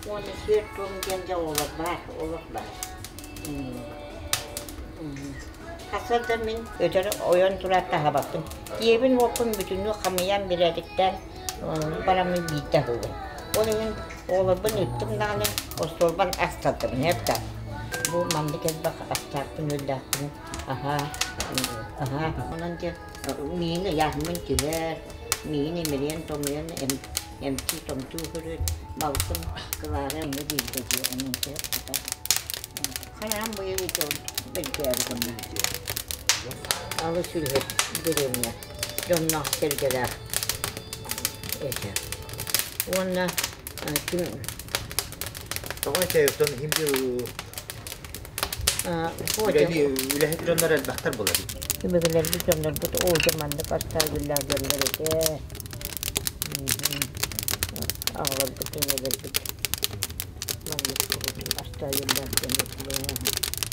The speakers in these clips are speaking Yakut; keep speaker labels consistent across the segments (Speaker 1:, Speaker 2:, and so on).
Speaker 1: Уонна сиэр-туом диэн дьэ олох баар, олох баар. Хасыарда мин өтөр ойон тураат таһабаппын. Дьиэбин-уоппун бүтүннүү хамыйан бирээдиктээн бараммын биирдэ аһыыбын. Ол иһин оҕолорбун ыыттым даҕаны остуолбан ас тардабын эбэтэ. Бу маннык элбэх астаахпын-үөллээхпин аһаа, аһаа. Онон дьэ миигин ыйааһыммын түһэр, миигин имэрийэн-томуйан эмтии-томтуу көрүт, балтым Клара эмиэ бииргэ дьиэ онон кытта Хайаан быйыл бэргээбит Алыс үлэһит дэриэбинэ дьонноох-сэргэлээх этэ. Уонна ким
Speaker 2: Тоҕо этэй иһин биир үлэһит дьоннор элбэхтэр буолар.
Speaker 1: Түмүгүлэрбит дьоннорбут оо дьэ маннык астаах үллээх дьоннор этэ. Аҕаларбыт ийэлэрбит Маннык курдук астайыллар диэн этилэр.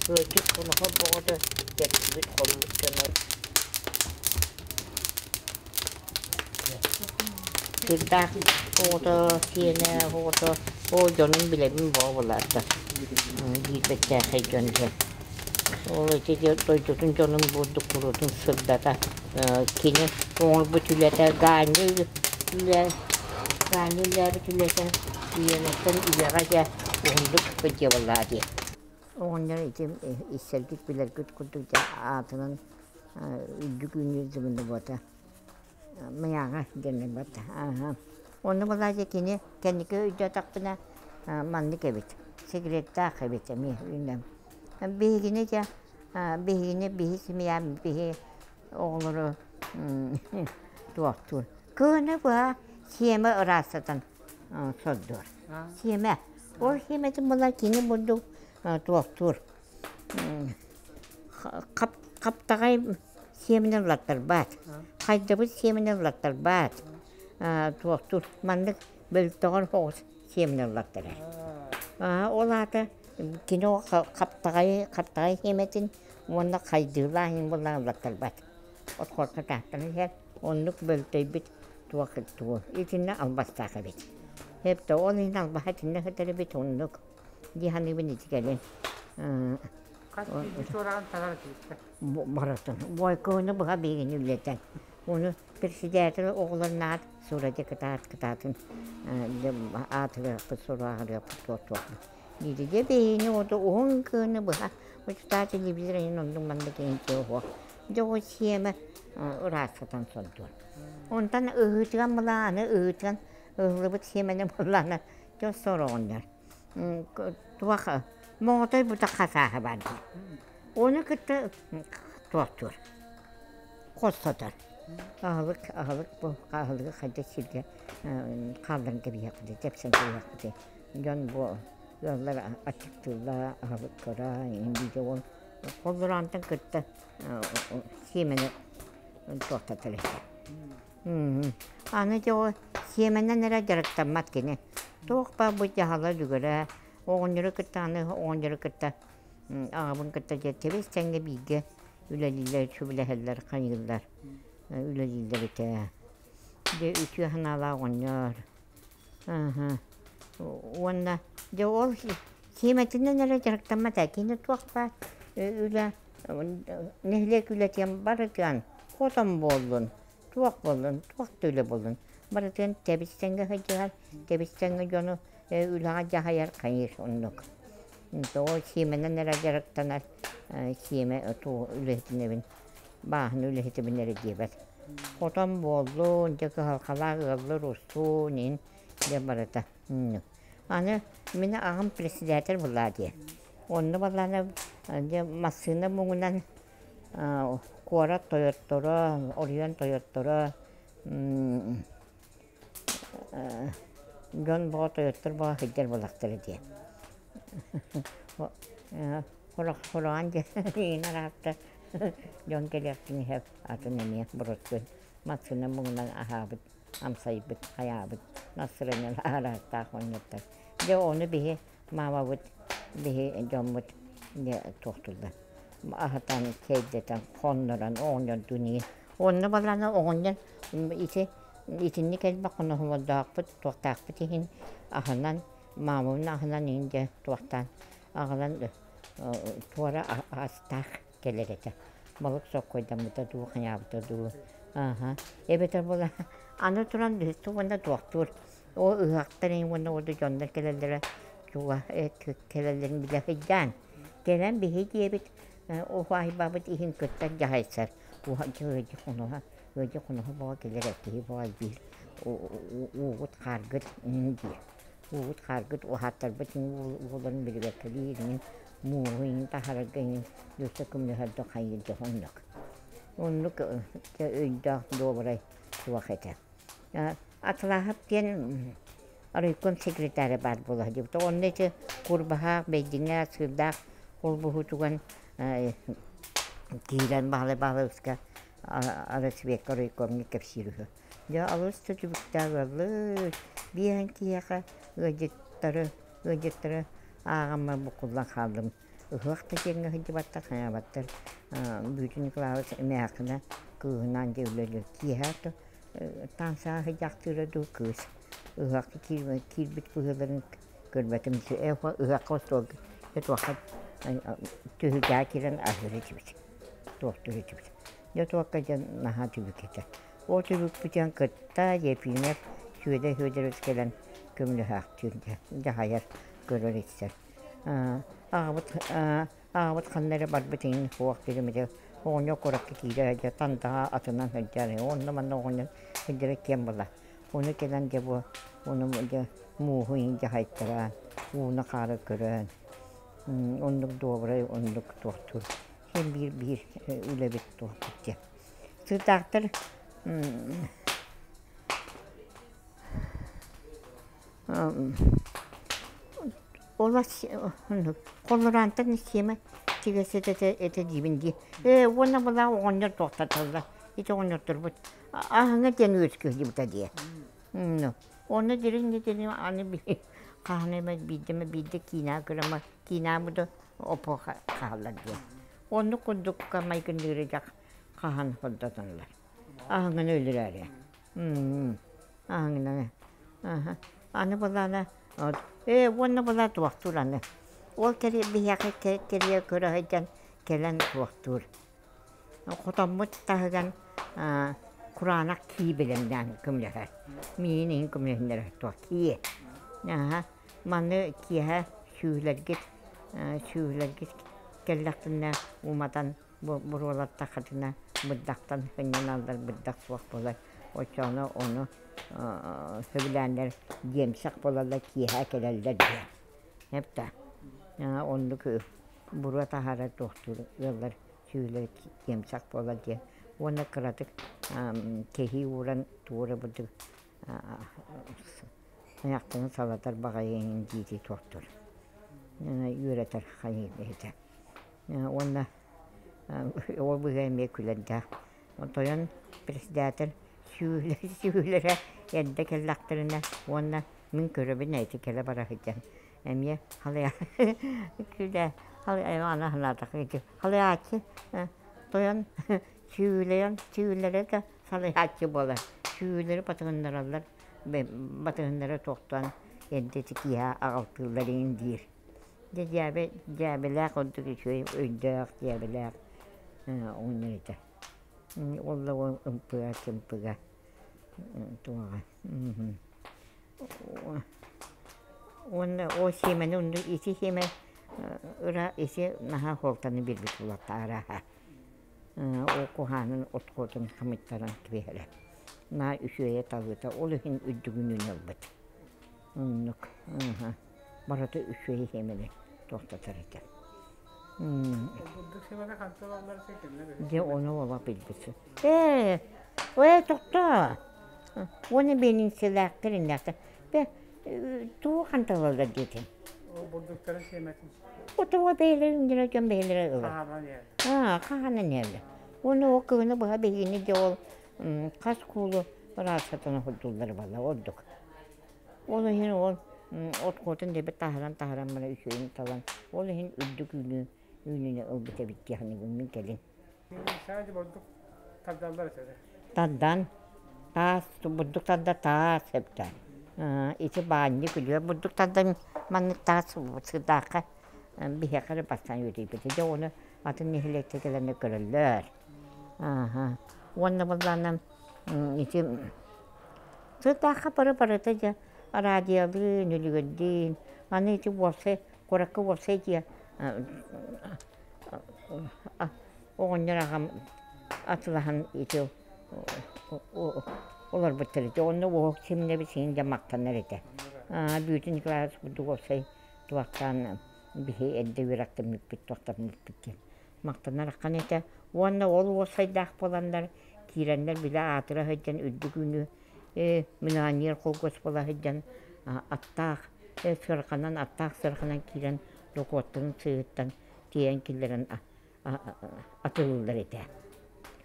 Speaker 1: Ыалдьыт хоноһо боҕото тэпсибит хоммут дьоно Сырдаах оҕото, сиэнэ оҕото, ол дьонун билэбин буолалаата. Биирбэттээхэй дьон диэн. Ол ити дойдутун дьонун бурдук куруутун сырдата кини оҥорбут үлэтэ Ганя үлэ Ганя үлээбит үлэтэ Иэнэттэн үлэҕэ дьэ уһуннук сылдьыбаллаа дии. Оҕонньор ити иссэргит билэргит курдук дьэ аатынан үрдүк үүнүү дьыбынныбата Мыйааҕа диэн барда. Онно была кини кэнники өйдөөтөхпүнэ маннык эбит сигареттээх эбит эмиэ үүнэм. Биһигини дьэ биһигини биһи семьям биһи оҕолору туохтуур. Кыһыны быһа сиэмэ ыраастатан сордуур. Сиэмэ. Ол сиэмэтин була кини бурдук туохтуур. Хаптаҕай сиэмэни ыллаттарбат. Хайдабыт сиэмэни ыллаттарбат. Туохтуур. Маннык бөлтөҕөр соҕус сиэмэни ыллаттарар. Ол аата кини хаптаҕай хаптаҕай сиэмэтин уонна хайдыылаах иһин буоллаҕына ыллаттарбат. Отхорко таһтан иһэр, оннук бөлтөйбүт туох тугу итиннэ албастаах эбит. Хэптэ ол иһин албаһа итиннэ сытар эбит оннук дии саныыбын ити кэлин.
Speaker 3: Хас биирдии суораҕын талар этибиттэр.
Speaker 1: Барытын. Бойкону быһа биһигини үлэтэн. Ону председатель оҕолорун аат сурадьа кытаат кытаатын аатырыахпыт сураҕырыахпыт туохтуохпут диири дьэ биһигини ото уһун кыыны быһа учутаа телевизор иһин оннук маннык иһин суох дьэ ол сиэмэ ыраастатан сордуор онтон ыһыытыган былааны ыһыытыган ыһыллыбыт сиэмэни былаана дьэ сороҕуннар туох моҕотой бутах хасааһа баар дии ону кытта туохтуур хос сотор аһылык аһылык бу аһылыгы хайдах сиргэ хаалларан кэбиһиэхпитий тэпсэн кэбиһиэхпитий дьон бу ыаллар аччыктыыллар аһылык кыра иһин ол холлороонтон кытта сиэмэни туохтатар этэ аны дьэ ол сиэмэнэн эрэ дьарыктаммат кини туох баар бу дьаһала үлүгэрэ оҕонньору кытта аны оҕонньору кытта аҕабын кытта дьэ тэбис тэҥҥэ бииргэ үлэлииллэр сүбэлэһэллэр хайыыллар үлэлииллэр этэ дьэ үтүө санаалаах оҕонньор Уонна дьэ ол сиэмэтинэн эрэ дьарыктаммат ээ, кини туох баар үлэ нэһилиэк үлэтигэр барытыан хотон буоллун, туох буоллун, туох да үлэ буоллун барытын тэбис-тэҥҥэ сылдьыһар, тэбис-тэҥҥэ дьону үлэҕэ дьаһайар хайыыр оннук. Тоҕо сиэмэнэн эрэ дьарыктанар сиэмэ үлэһитинэбин, бааһына үлэһитэбин эрэ диэбэт. Хотон буоллун, дьэ кыһалҕалаах ыаллар устуун иһин дьэ барыта. Аны мин аҕам председатель буоллаа дии. Онно буоллаҕына дьэ массыына муҥунан куорат тойотторо, оройуон тойотторо дьон бөҕө тойоттор бөҕө сылдьар буоллахтара дии. Хороҕон диэн иин араатта дьон кэлиэхтин иһэр атын эмиэ боростуой массыына муҥунан аһаабыт, амсайбыт, хайаабыт настырыанньалаах араастаах оонньоттор. Дьэ ону биһи маамабыт, биһи дьоммут дьэ туохтууллар аһатан, чэйдэтэн, хоннорон оҕонньордуун иһин. Онно балаана оҕонньор ити итинник элбэх хоноһолордоохпут, туохтаахпыт иһин аһынан. Маамабын аһынан иһин дьэ туохтаан аҕалан туора астаах кэлэр этэ. Балык соккойдаммыта дуу, хайаабыта дуу. Ааһа. Эбэтэр буола аны туран биһиги уонна туохтуур. Ол ыһыахтар уонна ол да дьоннор кэлэллэрэ чуга кэлэллэрин билэ сылдьан. Кэлэн биһи диэбит уһаайбабыт иһин кытта дьаһайсар. Ыадьы хонуһа, ыадьы хонуһа буола кэлэр киһи буола диир. Уугут хааргыт диир. Уугут хааргыт уһааттарбыт ууларын билибэккэлиир иҥин мууһу иҥин таһаарарга иҥин өссө көмөлөһөрдө хайыырга оннук. Оннук өйдөөх добрай суох этэ. Атлаһап диэн райком секретаря баар буола сылдьыбыта. Онно ити Курбаһаах, Бэйдиҥэ, Сыырдаах холбоһуутугар киирэн Баһылай Баһылайыска Арасвекка райкомҥа кэпсиир үһү. Дьэ алыс да түбүктээх ыаллыы биэһэн киһиэхэ ыалдьыттары ыалдьыттары ааҕаммар буккуллан хааллым. Ыһыах да диэҥҥэ сылдьыбаттар, хайаабаттар. Бүөтүр Николаевич эмээххинэ кыыһынаан дьэ үлэлиир. Киэһэ таансаҕа сылдьаахтыыра дуу кыыс. Ыһыахха киирбит быһыыларын көрбөтүм. Ыһыахха остуолга туохха түһүлгэҕэ киирэн аһыыр этибит. Туохтуур этибит. Дьэ туохха дьэ наһаа түбүк этэ. Ол түбүкпүтүн кытта Ефимов Сүөдэр Сүөдэрович кэлэн көмөлөһөөхтүүр дьаһайар, көрөр-истэр. Аҕабыт аҕабыт ханна эрэ барбыт иһин суох диэмэтэ оҕонньор куоракка киирэ сылдьар, Тандаҕа атынан сылдьар, онно-манна оҕонньор сылдьара киэн буолла. Ону кэлэн дьэ бу ону дьэ мууһу иһин дьаһайтаран, ууну-хаары көрөн, оннук добрай, оннук туохтуур. Син биир-биир үлэбит туохпут диэн. Сыытаахтар Холлораантан сиэмэ тигэсэтэ этэ диибин дии. Ээ уонна былаа оҕонньор туохтаталлар. Ити оҕонньотторбут аһыҥа диэн үөскүһдүбүтэ дии. Онно дириҥ дириҥ аны хаһан эмэ биирдэ эмэ биирдэ киинэҕэ көрөмө киинэҕэ буду опо хааллар диэн. Оннук курдукка майгынныыры дьах хаһан хордотоллор. Аһыҥаны өлөрөөрү. Аһыҥаны. Аны былаана ээ уонна была туохтуур аны. Ол кэриэ биһиэхэ кэриэ көрө сылдьан кэлэн туохтуур. Хотоммут таһыгар кураанах кии бэлэмнээн көмөлөһөр. Миин иһин көмөлөһүннэрэр туох кии. Маны киэһэ сүүһүлэргит сүүһүлэргит кэллэхтэринэ уматан буруолаттаххытына бырдахтан сынньаналлар, бырдах суох буолар. Оччоҕуна ону сөбүлээннэр диэмсэх буолаллар, киэһэ кэлэллэр диэн. Эптэ оннук буруо таһаарар туохтуур ыаллар сүүлэр диэмсэх буолар диэн. Уонна кыратык кэһии ууран туора бурдук айахтарын салатар баҕайы диити туохтуур. Үөрэтэр хайыы киһитэ. Уонна ол быыһа эмиэ күлэрдээх. Тойон председатель сүүлэрэ эрдэ кэллэхтэринэ уонна мин көрөбүн эти кэлэ бара сылдьан эмиэ халыйа күлэ аны санаатахха ити халыйааччы тойон сүүлэйэн сүүлэрэ да салайааччы буолар сүүлэри батыһыннараллар батыһыннара тохтоон эрдэ ити киэһэ аҕалтыыллар иҥин диир Дьэ дьээбэ дьээбэлээх ордук үчүгэй өйдөөх дьээбэлээх оҕонньор этэ. Ол да ымпыга-чымпыга туоҕа Уонна ол сиэмэни онно ити сиэмэ ыра ити наһаа суолтаны биэрбит буолуохтаах арааһа. Ол куһаанын отхуотун хамыйтаран кэбиһэрэ. Наһаа үчүгэйэ талыыта ол иһин үрдүгүн үүнэ ылбыт. Оннук барыта үчүгэй сиэмэни тохтотор этэ.
Speaker 3: Бурдук сиэмэни хантан ылаллар кинилэр
Speaker 1: Дьэ ону олох билбит. Ээ, ээ тохтоо. Уонна биэнинсэлээхтэр иннээхтэр. Бэ тугу хантан ылаллар диэтиҥ?
Speaker 3: Ол бурдуктарын сиэмэтин.
Speaker 1: Отуга бэйэлэрин дьоно дьон бэйэлэрэ ылар.
Speaker 3: Хаһаанан иһэллэр.
Speaker 1: Аа, хаһаанан иһэллэр. Уонна ол кыһыны быһа биһигини дьэ ол хас куулу ыраастатан оһордуллар балла ордук. Ол иһин ол отхуотун диэбит таһыран-таһыран баран үчүгэйин талан, ол иһин үрдүк үүнүү үүнүүнү ылбыт эбит дии саныыбын мин кэлин.
Speaker 3: Саадьы бурдук тардаллар этэ.
Speaker 1: Тардан, таас, бурдук тарда таас эбитэ. Ити баанньык үлүөр бурдук тардан манныктаах сырдаахха биһиэхэ эрэ бастаан үөрүйбүтэ. Дьэ ону атын нэһилиэккэ кэлэн көрөллөр. Уонна былаанам ити сырдаахха бары барыта дьэ радиолыын, үлүгэрдиин, аны ити уопсай куоракка уопсай дьиэ оҕонньор аҕам атылаһан ити олорбуттар этэ. Онно уоһук симнэбит син дьэ махтанар этэ. Бүөтүн Николаевич курдук уопсай туохтаан биһи эрдэ үөрэхтэммиппит, туохтаммыппыт диэн махтанар ахан этэ. Уонна ол уопсайдаах буоланнар киирэннэр бile аатыра сылдьан үрдүк үүнүү миллионер холкуос буола сылдьан аттаах сыарҕанан аттаах сыарҕанан киирэн дохуоттарын сыыһыттан тиэйэн киллэрэн атыылыыллар этэ.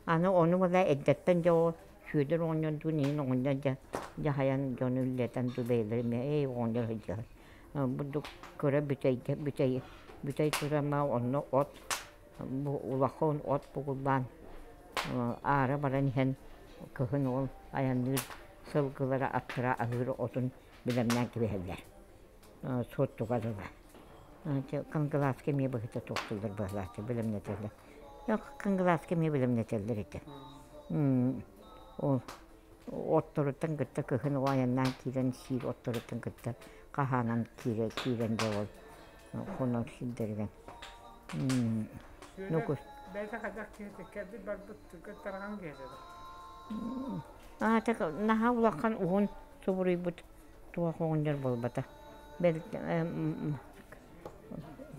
Speaker 1: Аны ону була эрдэттэн дьэ ол Сүөдэр оҕонньордуун иһин оҕонньор дьэ дьаһайан дьону үллэтэн дуу бэйэлэрэ эмиэ эй оҕонньор сылдьыһар. Бурдук кыра бүтэйгэ бүтэй бүтэй турама онно от бу улахан от бугуллаан аара баран иһэн кыһын ол айанныыр сылгылара аттара аһыыр отун бэлэмнээн кэбиһэллэр. Суоттуга дылы. Кангалааска эмиэ быһыта туохтууллар быһалааччы бэлэмнэтэллэр. Кангалааска эмиэ бэлэмнэтэллэр этэ. Ол отторуттан кытта кыһын ол айаннаан киирэн сиир отторуттан кытта хаһаанан киирэ киирэн дьэ ол хонор сирдэригэр.
Speaker 3: Сүөдэр бэйэтэ хайдах киһи кэлбит барбыт түргэн тарҕан киһи этэ.
Speaker 1: Аата наһаа улахан уһун субуруйбут туох оҕонньор буолбата. Бэл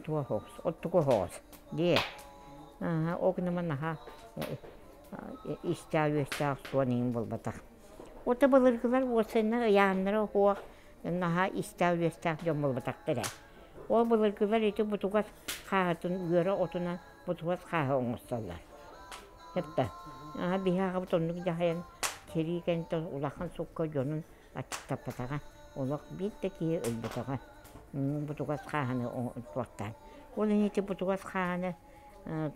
Speaker 1: туох оҕус, оттук оһоҕос диэ. Ол гынан наһаа истээх-үөстээх суон иҥин буолбатах. Ото былыргылар уопсайынан ыйааннара оһуох наһаа истээх-үөстээх дьон буолбатахтар ээ. Ол былыргылар ити бутугас хааһытын үөрэ отунан бутугас хааһы оҥостоллор. Сөп да? Биһи аҕабыт оннук дьаһайан сэрии кэнниттэн улахан сукка дьонун аччыктаппатаҕа, олох биир да киһи өлбөтөҕө. Бутугас хааһыны туохтаан. Ол иһин ити бутугас хааһыны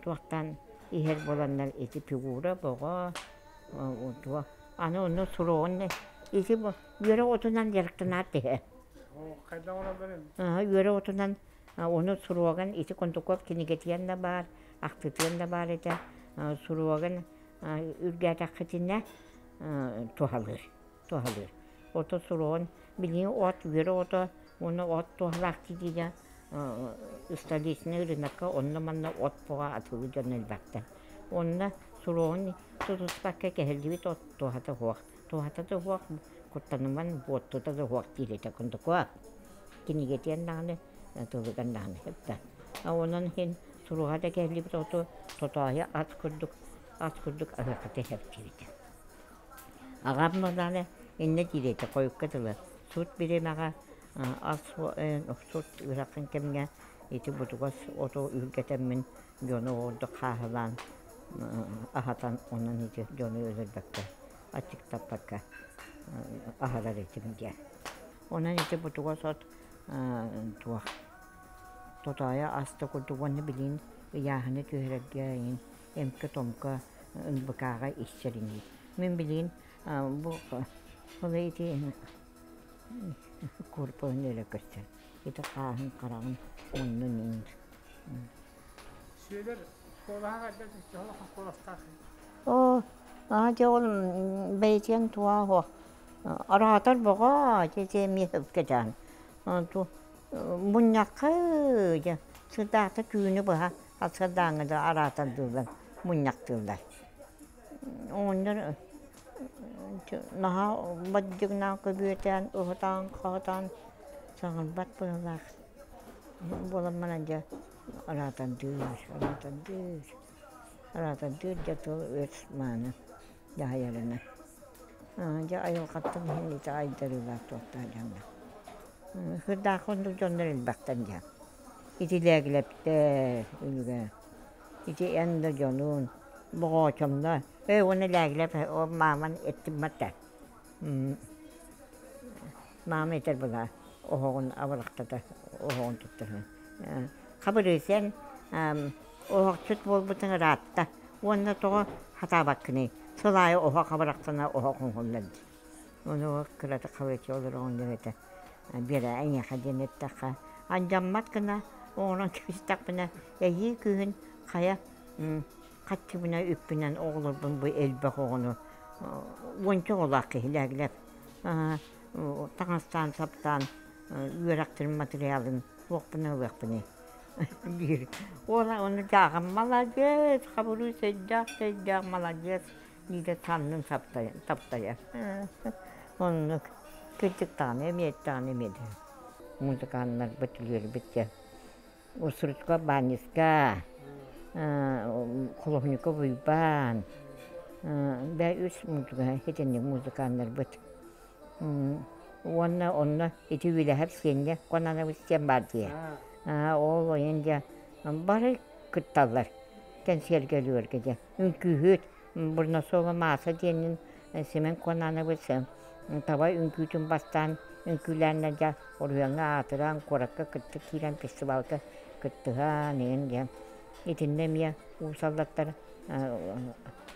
Speaker 1: туохтаан иһэр буоланнар ити фигура боҕо туох аны онно суругун ити үөрэх отунан дьарыктанаат иһэ. Үөрэх отунан ону суругун ити Кондуков кинигэтигэр да баар, ахтытыан да баар этэ. Суругун үргээтэххитинэ туһалыыр. Туһалыыр. Ото суругун билигин от үөрэ ото уонна от туһалаах диигэ столичнай рынокка онно-манна от буҕа атыылыы дьон элбэхтэр. Онно суругун тутуспакка кэһиллибит от туһата суох. Туһата да суох, куттаныман буоттута да суох диир этэ Кондуков. Кинигэтиэн даҕаны, тылыгар даҕаны сөп да. Онон иһин суруга да кэһиллибит оту тотоойу ас курдук ас курдук аһыаххыта сөп диэбитэ. Аҕам Мырдаана иннэ диир этэ хойукка дылы сут бириэмэҕэ ас сут ыарахан кэмҥэ ити бутугас оту үргэтэммин дьону ордук хааһылаан аһатан онон ити дьону өлөрбөккө аччыктаппакка аһарар этим диэн. Онон ити бутугас от туох тотоойо ас да курдук уонна билигин ыйааһыны түһэрэргэ эҥин эмкэ-томко НБК-ҕа иссэр ини. Мин билигин бу ол ити куорпуһун эрэ көрсөр. Ити хааһын хараҕын муннун иҥир.
Speaker 3: Сүөдэр куолаһа хайдах төһө куоластаах?
Speaker 1: Оо, аа дьэ ол бэйэтин туа суох. Араатар боҕо дьэ эмиэ сөпкө дьаан. Мунньахха дьэ сырдаахта түүнү быһа Сардааҥҥа да араатардыыллар, мунньахтыыллар. Оҕонньор наһаа баддьыгнаан көбүөтээн, уһутаан-хаһытаан саҥарбат быһыылаах буолан баран дьэ араатардыыр, араатардыыр, араатардыыр дьэ тыл үөс мааны дьаһайарынан. Дьэ айылҕаттан иһин ити айдарыылаах туохтаах дьоҥҥо. Сырдаахха оннук дьоннор элбэхтэр дьэ. Ити Лээгилэптэр үлүгэ ити эн да дьонун боҕоочомно ээ уонна Лээгилэп ол мааман эттиммэт да маама этэр была оһоҕун абырахтата оһоҕун туттаран Хабырыысен оһохчут буолбутуҥ ыраатта уонна тоҕо хатаабаккыный сыл аайы оһох абырахтана оһох оҥоһуллар дии. Ону кыратык халыччы олороҕун диэн этэ. Биэрэ эйиэхэ диэн эттэххэ, алдьаммат гына оҥорон кэбистэхпинэ, эһии күһүн хайа хаччыбына үппүнэн оҕолорбун бу элбэх оҕону уонча оҕолоох киһилээглэр таҥастаан-саптаан үөрэхтэрин матырыйаалын туохпун ылыахпыный диир. Уола ону дьааҕым маладьыас, хабырыы сөйдөөх сөйдөөх маладьыас диирэ саннын таптайар. Оннук кырдьык даҕаны эмиэ даҕаны эмиэ да музыканнарбыт үөрбүт дьэ. Усрутка Баанньыска, Холоһуньука Уйбаан, бээ үс музыка итинник музыканнарбыт. Уонна онно ити үлэһэр сиэнньэ Кононович диэн баар дии. Ол ойон дьэ бары кытталлар кэнсиэргэ өлүөргэ дьэ. Үҥкүүһүт Бурнасова Мааса диэнин Семен Кононович таба үҥкүүтүн бастаан үҥкүүлээннэр дьэ Оруйаҥҥа аатыран куоракка кытта киирэн фестивалга кыттыһан иһин дьэ итиннэ эмиэ уус аллаттар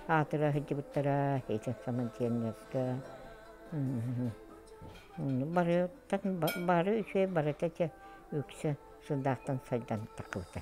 Speaker 1: аатыра сылдьыбыттара ити самантианнарга барыттан бары үчүгэй барыта дьэ үксэ сылдаахтан сайдан таххыбыта.